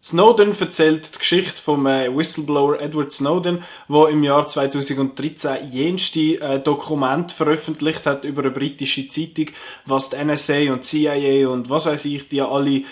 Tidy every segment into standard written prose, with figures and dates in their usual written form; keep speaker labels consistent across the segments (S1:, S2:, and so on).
S1: Snowden erzählt die Geschichte vom Whistleblower Edward Snowden, der im Jahr 2013 jenste Dokumente veröffentlicht hat über eine britische Zeitung, was die NSA und CIA und was weiß ich, die alle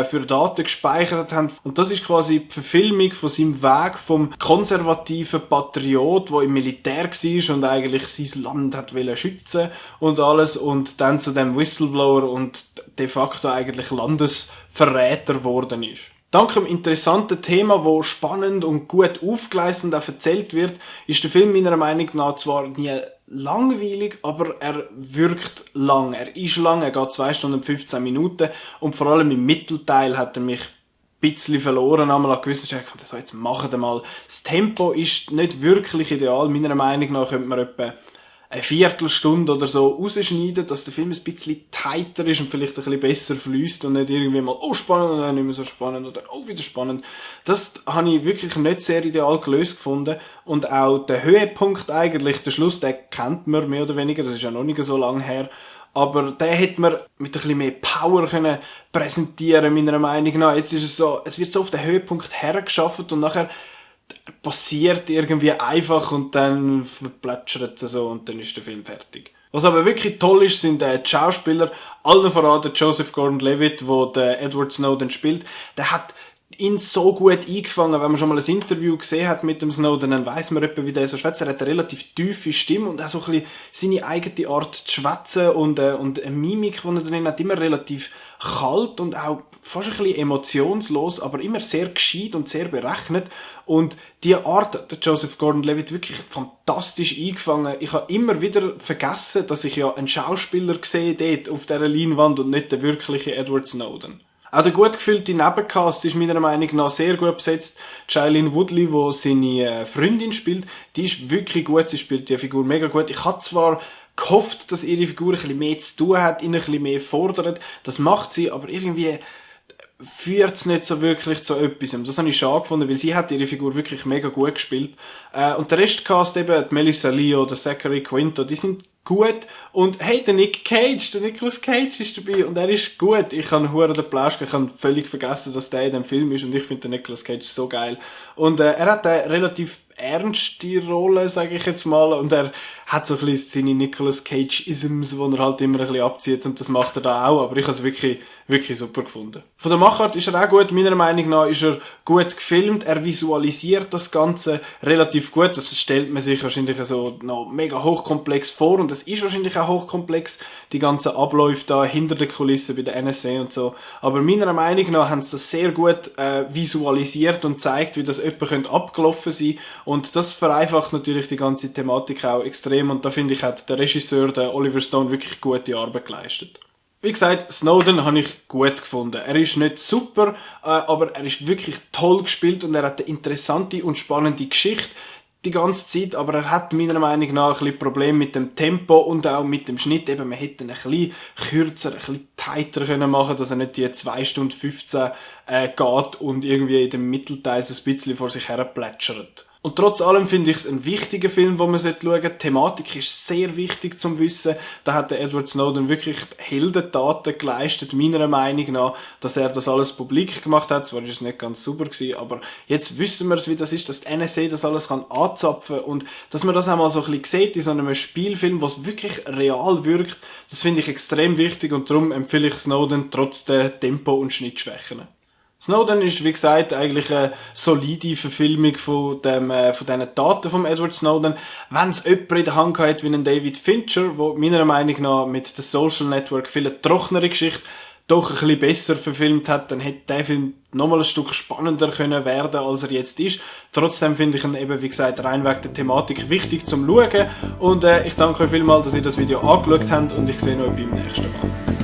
S1: für Daten gespeichert haben. Und das ist quasi die Verfilmung von seinem Weg vom konservativen Patriot, der im Militär war und eigentlich sein Land hat schützen und alles, und dann zu dem Whistleblower und de facto eigentlich Landesverräter geworden ist. Dank einem interessanten Thema, das spannend und gut aufgeleistet und auch erzählt wird, ist der Film meiner Meinung nach zwar nie langweilig, aber er wirkt lang. Er ist lang, er geht 2 Stunden und 15 Minuten und vor allem im Mittelteil hat er mich ein bisschen verloren. Einmal an gewissen Stellen, so, jetzt machen wir mal. Das Tempo ist nicht wirklich ideal. Meiner Meinung nach könnte man etwa eine Viertelstunde oder so rausschneiden, dass der Film ein bisschen tighter ist und vielleicht ein bisschen besser fließt und nicht irgendwie mal, oh spannend, und dann nicht mehr so spannend oder oh wieder spannend. Das habe ich wirklich nicht sehr ideal gelöst gefunden. Und auch der Höhepunkt eigentlich, der Schluss, den kennt man mehr oder weniger, das ist ja noch nicht so lange her. Aber den hätte man mit ein bisschen mehr Power können präsentieren, meiner Meinung nach. Jetzt ist es so, es wird so auf den Höhepunkt hergeschafft und nachher passiert irgendwie einfach und dann verplätschert es so und dann ist der Film fertig. Was aber wirklich toll ist, sind die Schauspieler. Allen voran der Joseph Gordon-Levitt, der Edward Snowden spielt. Der hat ihn so gut eingefangen. Wenn man schon mal ein Interview gesehen hat mit dem Snowden, dann weiss man etwa, wie der so schwätzt. Er hat eine relativ tiefe Stimme und auch so ein bisschen seine eigene Art zu schwätzen und eine Mimik, die er drin hat, immer relativ kalt und auch fast ein bisschen emotionslos, aber immer sehr gescheit und sehr berechnet. Und diese Art hat der Joseph Gordon-Levitt wirklich fantastisch eingefangen. Ich habe immer wieder vergessen, dass ich ja einen Schauspieler sehe dort auf dieser Leinwand und nicht den wirklichen Edward Snowden. Auch der gut gefüllte Nebencast ist meiner Meinung nach sehr gut besetzt. Shailene Woodley, die seine Freundin spielt, die ist wirklich gut. Sie spielt die Figur mega gut. Ich habe zwar gehofft, dass ihre Figur ein bisschen mehr zu tun hat, ihn ein bisschen mehr fordert. Das macht sie, aber irgendwie führt es nicht so wirklich zu etwas. Das habe ich schade gefunden, weil sie hat ihre Figur wirklich mega gut gespielt. Und der Restcast eben, Melissa Leo, der Zachary Quinto, die sind gut. Und hey, der Nicolas Cage ist dabei und er ist gut. Ich habe den Plausch, ich habe völlig vergessen, dass der in dem Film ist und ich finde den Nicolas Cage so geil. Und er hat eine relativ ernste Rolle, sage ich jetzt mal, und er hat so ein bisschen seine Nicolas Cage-Isms, die er halt immer ein bisschen abzieht, und das macht er da auch, aber ich habe es wirklich, wirklich super gefunden. Von der Machart ist er auch gut, meiner Meinung nach ist er gut gefilmt, er visualisiert das Ganze relativ gut, das stellt man sich wahrscheinlich so noch mega hochkomplex vor, und es ist wahrscheinlich auch hochkomplex, die ganzen Abläufe da hinter den Kulissen bei der NSA und so, aber meiner Meinung nach haben sie das sehr gut visualisiert und zeigt, wie das etwa abgelaufen sein könnte. Und das vereinfacht natürlich die ganze Thematik auch extrem. Und da finde ich, hat der Regisseur, der Oliver Stone, wirklich gute Arbeit geleistet. Wie gesagt, Snowden habe ich gut gefunden. Er ist nicht super, aber er ist wirklich toll gespielt und er hat eine interessante und spannende Geschichte die ganze Zeit, aber er hat meiner Meinung nach ein bisschen Probleme mit dem Tempo und auch mit dem Schnitt. Eben, man hätte ihn ein bisschen kürzer, ein bisschen tighter können machen, dass er nicht die 2 Stunden 15 geht und irgendwie in dem Mittelteil so ein bisschen vor sich her plätschert. Und trotz allem finde ich es ein wichtiger Film, den man schauen sollte. Die Thematik ist sehr wichtig zum Wissen. Da hat der Edward Snowden wirklich Heldentaten geleistet, meiner Meinung nach, dass er das alles publik gemacht hat. Zwar ist es nicht ganz super gewesen, aber jetzt wissen wir es, wie das ist, dass die NSA das alles kann anzapfen und dass man das auch mal so ein bisschen sieht in so einem Spielfilm, was wirklich real wirkt. Das finde ich extrem wichtig und darum empfehle ich Snowden trotz der Tempo- und Schnittschwächen. Snowden ist, wie gesagt, eigentlich eine solide Verfilmung von diesen Taten von Edward Snowden. Wenn es jemand in der Hand hat wie einen David Fincher, der meiner Meinung nach mit The Social Network viel trockenere Geschichte doch ein bisschen besser verfilmt hat, dann hätte der Film nochmal ein Stück spannender können werden, als er jetzt ist. Trotzdem finde ich ihn eben, wie gesagt, rein wegen der Thematik wichtig zum Schauen. Und ich danke euch vielmals, dass ihr das Video angeschaut habt und ich sehe euch beim nächsten Mal.